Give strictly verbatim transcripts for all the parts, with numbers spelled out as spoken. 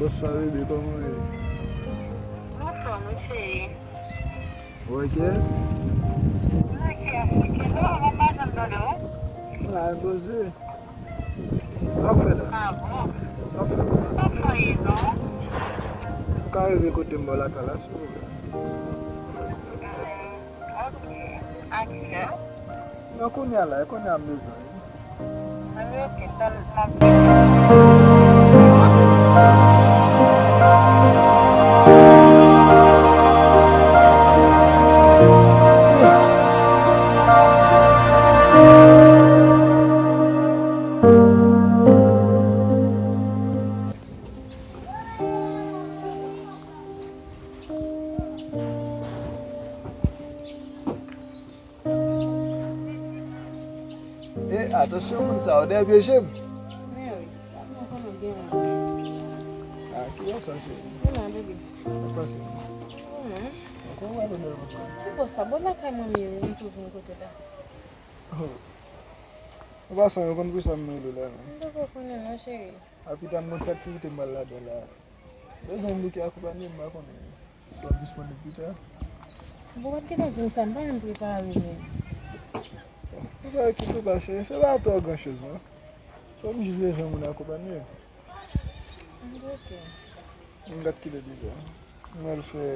Bonswa, bebe, kòman w ye? Anfòm, wi, cheri. Ou ok? Ok, ok. Non, mwen pa janm tande w. Mwen la, mwen poze. Sa w ap fè la? Ah bon? Sa w ap fè la? Mwen pa fè anyen, non. Ou ka rive kote m bò lakay la, si w vle. Hmm, ok. A kilè? Nan kounye a la, e kounye a m bezwen. Ann, ok, tan, m ap E, atansyon, moun sa yo dèyè pye je m. Men wi, mwen konnen w gen yon. A, ki lè sa, cheri? Mwen la, bebe. Sa k pase? Mwen. Mwen konn wè lè bèl moun sa. Se pou sa, bò lakay mwen m ye wi, m tou vin kote la. Oh. Ou pa sanble konn pou sa m rele w la, non. M poko konnen non, cheri. A pita m gon ti aktivite m pral ladan la. Bezwen moun ki akonpanye m, m pa konnen si w ap disponib pita. Bon, w pa t gentan di m sa, m pa menm prepare menm. Ou pa okipe pa cheri, se pa twò gran choz non. Se m jis bezwen moun akonpanye. Ok. M gad kilè deja. M pral fè,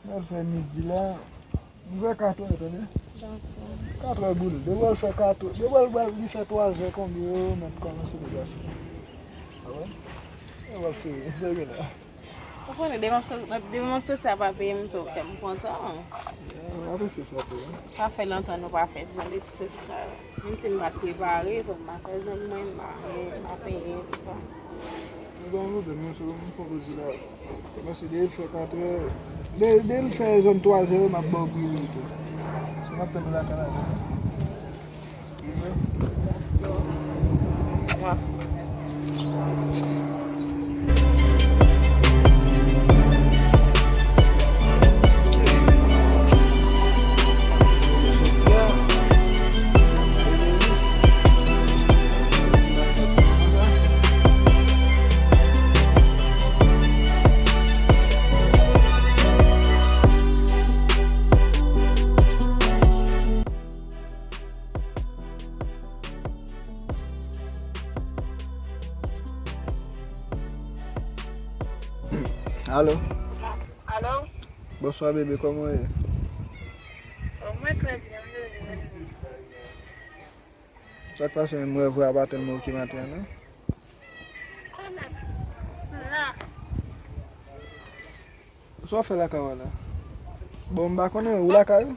m pral fè midi la. M fè katrè, tande? Dakò. Katrè boule. Depi w al fè katrè, depi w al, w al li fè twazè konbyen yo, mèt kòmanse degase. A wè? Depi w al fè, se vin la. Ou konnen, depi m ap sot-, depi m ap soti a pa peye m, so fè m kontan. Ya, m apresye sa tou, wi. Sa fè lontan nou pa fè jan de ti soti sa yo. Menm si m pa t prepare, so m pa fè jan mwen, m pa, m pa peye, tout sa. Mwen pa yon pwoblèm, mwen sou, mwen fè koze la. Mwen se de l fè katrè, de, de l fè zòn twazè yo, m ap ba w priyorite. So, m ap tann ou lakay la. Alo? Alo? Bonswa, bebe, kòman w ye? Oh, mwen trè byen, mwen trè byen. Sa k pase menm, m wè vwa a pa tèlman oke maten an, non? Sa w ap fè lakay ou a la? Bon, m pa konnen, ou lakay ou?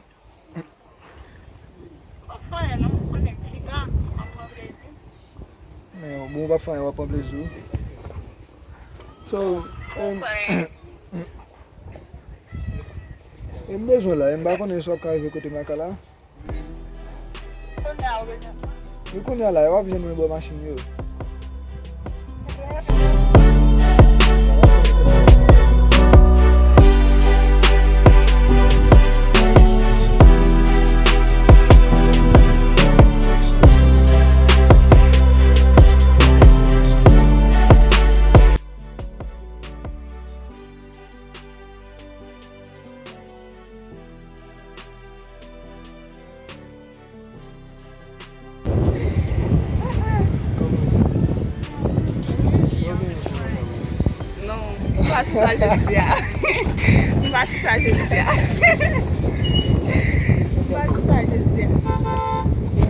Men, bon, ou p ap fè anyen, w ap pran plezi w. So, em, e m bezwen la, e m pa konnen si w ap ka rive kote m lakay la. Kounye a w bezwen sa? Wi, kounye a la, w ap jwenn mwen bò machin yo. Non, m pa sou sa jodi a. M pa sou sa jodi a. M pa sou sa jodi a.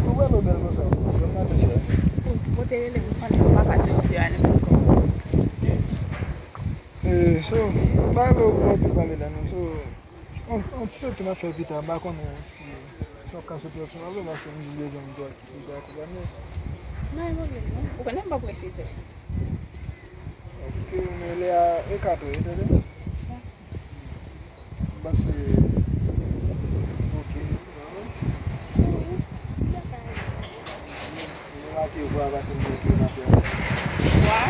Ou wè nou bèl konsa, ou wè m nan pèch la. Bon, te rele m, m pa, m pa pati sou de ane. Eh, so, pa gen anpil pale la, non, so, On, on ti soti n ap fè pita, m pa konnen si, si w ap ka soti ansanm avè m, paske m jis bezwen m dwa, m dwa akonpanye w. Non, e pwoblèm non. Ou konnen m p ap refize w. Ok, men lè a e katrè, tande? M panse, ok. M rate vwa a, paske m gen ke maten an. Vwa?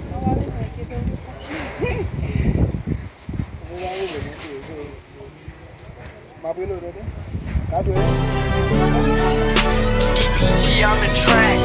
Mwen pa bezwen enkyete w pou sa. Mwen pa bezwen enkyete w. M ap rele w, tande? Ka dwe. Skippy G on the track.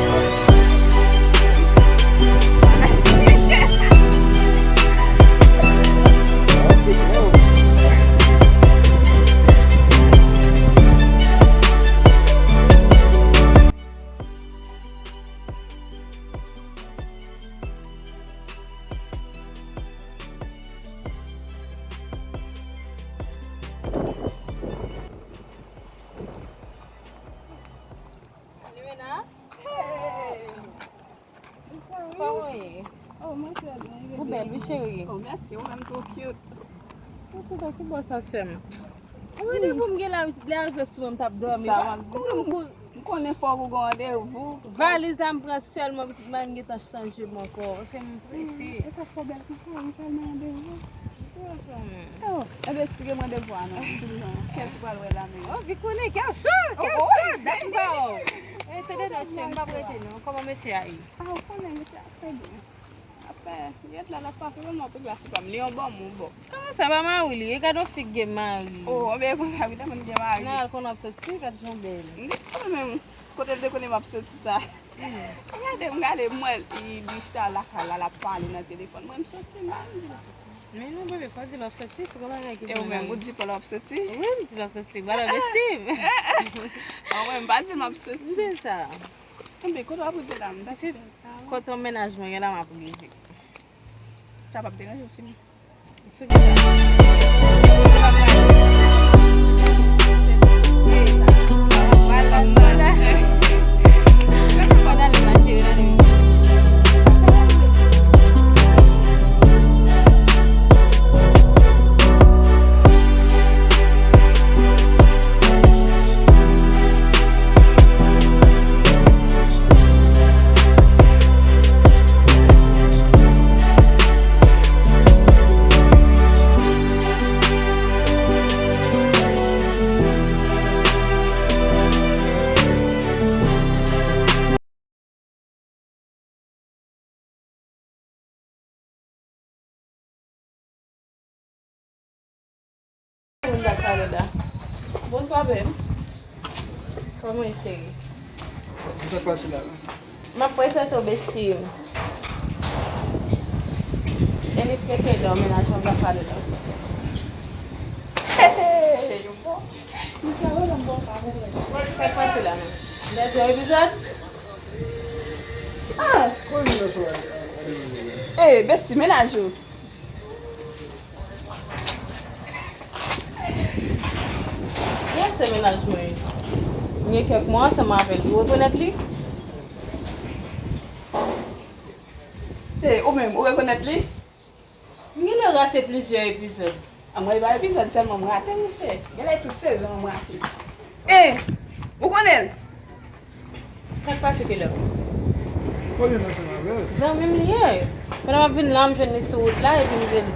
Cheri. Oh, mèsi, ou menm tou cute. Ou tou ki bò sa, sè m? Yon randevou m gen la, misye lè rive sou mwen, m t ap dòmi. Sa, m ap di, kouri m kouri. M konnen fòk ou gen randevou. Valiz la m pran sèlman, pitit mwen gentan chanje m ankò. Se m prese. E sa fò bèl konsa, ou pral nan randevou. Oh, enben, ti gen randevou a non. Kèt ou pral wè la menm. Oh, vi konnen, kè cho, kè cho, dat m pa wè w. E, tande non, chè, m p ap rete non. Kòman mesye a ye? Ah, ou konnen, mesye a trè byen. Apre, yèt la, l ap pase, mwen, mwen, pik la, se pa m. Li yon bòm, yon bòm. Kòman sa, pa mari li ye? Gade yon fi k gen mari. Oh, men konn sa, wi, demen gen mari. Nan al konn w ap soti, gade jan w bèl. Li, oh, men, kote l te konnen m ap soti sa? Gade m, gade m, mwen, li, li chita lakay la, l ap pale nan telefòn. Mwen, m soti, m pa vin di l ap soti. Men non, bebe, pa di l w ap soti, se yon bagay ki. E ou menm, ou di pa l w ap soti? Wi, m di l w ap soti. Gade, besti m. Ah, mwen, m pa di l m ap soti. M di sa. Enben, kote w ap rive la, m ta. Pitit, kote yon mennaj mwen gen la, m ap rive. Sa p ap deranje w si m. Bonswa, beb. Kòman w ye, cheri? Sa k pase la menm? M ap prezante w, besti m. Elip se Kedò, mennaj mwen, m ap pale la. Hey, hey, yo bon. Misye a rele m bon pa konprann. Sa k pase la menm? Lè di yon epizòd? Ah! Kote w nan sou a? Eh, besti, mennaj ou. Yes, se mennaj mwen. M gen kèk mwa ansanm avè l. Ou rekonèt li? Se ou menm, ou rekonèt li? M genlè rate plizyè epizòd. A mwen, e pa epizòd sèlman m rate, mesye. Genlè tout sezon an m rate. Eh! Ou konnen l? Sa k pase, Kelè? Ou konnen m ansanm avè l? Zanmi m li ye. Pandan m ap vin la, m jwenn li sou wout la, epi m di l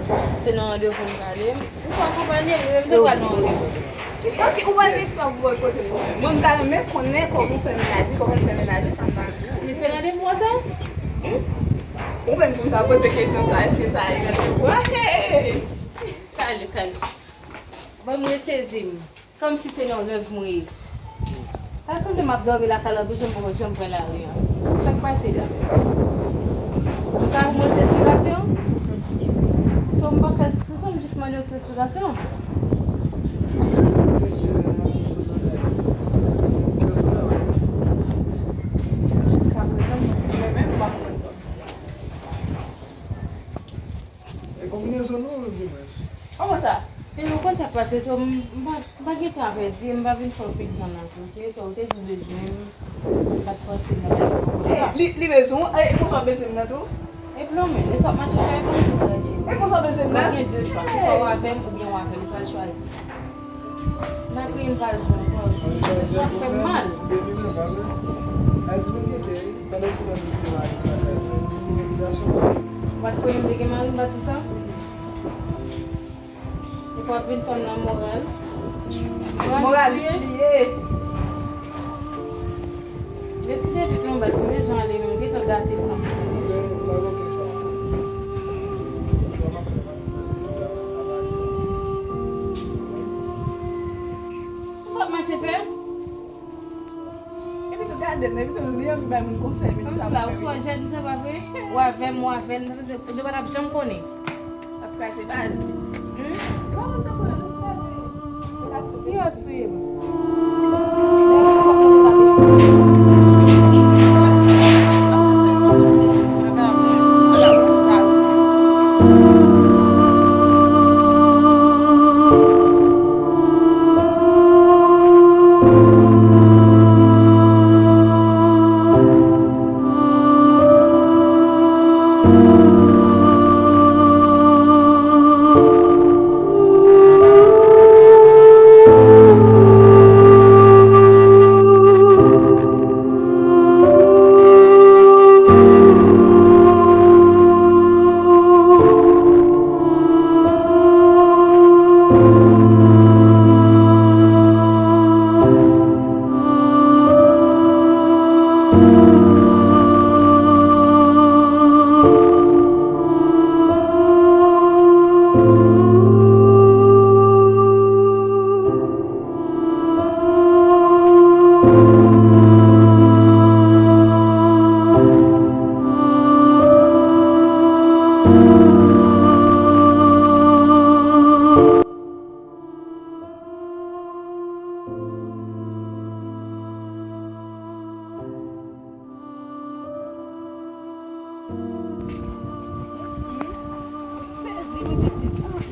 se nan randevou m prale. M tou akonpanye l, wi, men m tou pral nan randevou. Ok, ou pa gen kesyon pou poze m. Mwen, m ta renmen konnen kòman w fè menaje, kòman w fè menaje, sa m ta renmen. Men se randevou an sa? Hmm? Ou menm pou m ta poze kesyon sa, èske sa e randevou a? Hey! Talè, talè. Ban m resezi m. Kòmsi se nan rèv mwen ye. Sa sanble m ap dòmi lakay la, toujou m poko janm pran lari a. Sa k pase la? Ou ka ban mwen ti esplikasyon? So, m pa fè, se sa, m jis mande yon ti esplikasyon. Jiskaprezan, mwen menm, m pa konprann sa. E konbinezon nou, di mwen. Kòman sa? E ou konn sa k pase, so, m, m pa, m pa gen tan a pèdi, m pa vin fè w pèdi tan nan tou, ok? So, ou te di w bezwen m, m pa t fòse m nan. Eh, li, li bezwen w, eh, e konsa w bezwen m nan tou? E blòm, e sa w ap mache fè, e blòm tou bagay cheri. E konsa w bezwen m nan? Ou gen de chwa, se swa w avè m oubyen w avè l, ou pral chwazi. M pa kwè m pral jwenn ankò. M ap fè m mal. Ou pa t kwè m te gen mari, m pa t di sa? Ou pa vin fè m nan moral. Moralis li ye. Deside vit non baz, m bezwen ale, m gentan gate san m. Ou p ap mache fè? Epi tou gade l, epi tou li anvi bay moun konsèy, epi tou sa. Ou twò jèn, sa pa vre? Ou avè m, ou avè l, nou pa t ap janm konnen. Ap kraze baz. Hmm? Yo swiv.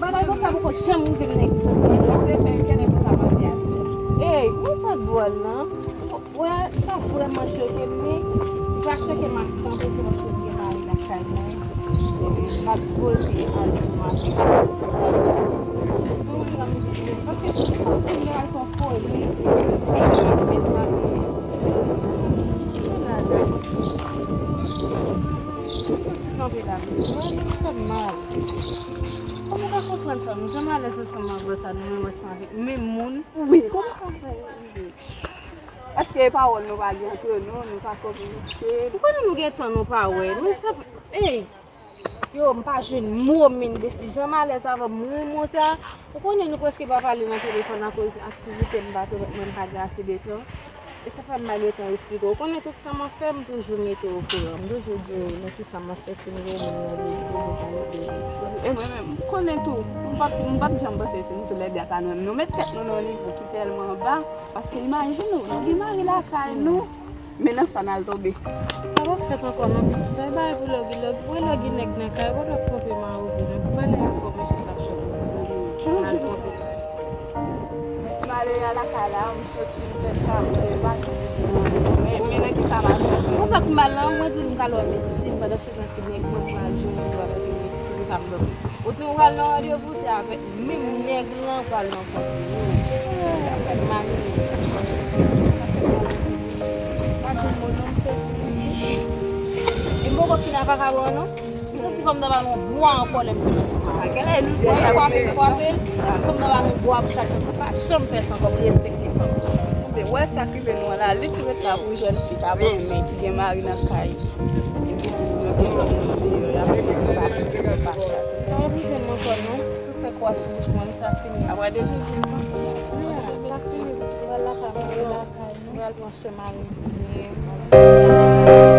Bagay konsa poko janm rive m nan egzistans mwen non. Ey, men sa dwòl lan. Wè, sa vrèman choke m, men li pa choke m a san pou san paske m gen mari lakay mwen. M ap sipoze al pou mari. Mwen menm, paske tout moun gen rezon foli. Mezanmi. Mwen la, la. Mwen santi kanpe la. Mwen, mwen fè m mal. Kòman w ka konprann sa? M janm alèz ansanm avè sa, nou menm ansanm avè menm moun. Wi, kòman sa fè rive? Èske e pawòl nou pa gen antre nou, nou pa kominike? Ou konnen nou gen tan nou pa wè. Men sa, ey, yo, m pa jwenn mo m, men si jan m alèz avè m, ri m sa. Ou konnen nou prèske pa pale nan telefòn akoz aktivite m pa twò, mwen pa gen ase de tan. E sa fè m pa gen tan esplike w. Ou konnen tout sa m ap fè, m toujou mete w okouran. M toujou di w nan ki sa m ap fè, si m gen moun nan li, m toujou pale de li. E mwen menm, m konnen tou, m pa t, m pa t janm panse si nou toulède a ta nou menm. Nou met tèt nou nan yon nivo ki tèlman ba, paske imajine w, nou gen mari lakay nou, men nan sa n al tonbe. Sa p ap fèt ankò non, pitit. Sa e bagay pou lògi lògi. Wè lògi nèg nan kay, wè l ap twonpe mari w vre. Pou pale enfòmasyon sa ap fèt. Jan w di m sa. Ti mari a lakay la, m soti, m fè sa, m fè pa. Men, men nan ki sa m al fè? Konsa k mal lan, mwen di l m ka lwe m estim, pandan se tan se nèg mwen pral jwenn, m pral fini, se pou sa m dòmi. Ou di m pral nan randevou, se avèk menm nèg lan pral rankontre. Sa fè m mal. Sa fè m mal. Pa jwenn mo non, m sezi. E m poko fin avaka non. M santi fanm nan ba m yon bwa ankò lè m fin ansanm avè l. Mwen frape, frape l, si fanm nan ba m yon bwa pou sa, m pa janm fè sa ankò, m respekte fanm nan. Mwen wè sa k rive nou an la, li tou ret la pou jèn fi k ap renmen, ki gen mari nan kay. Epi nou gen lòt moun deyò, y ap fè ti pati, pa sa. Sa pa pou fè m ankò non, tou fè kwa sou bouch mwen, sa fini. Apre de jodi, nou pa fè ansanm. Sa fini, m pral lakay mwen, lakay nou. Pral pran swen mari m byen.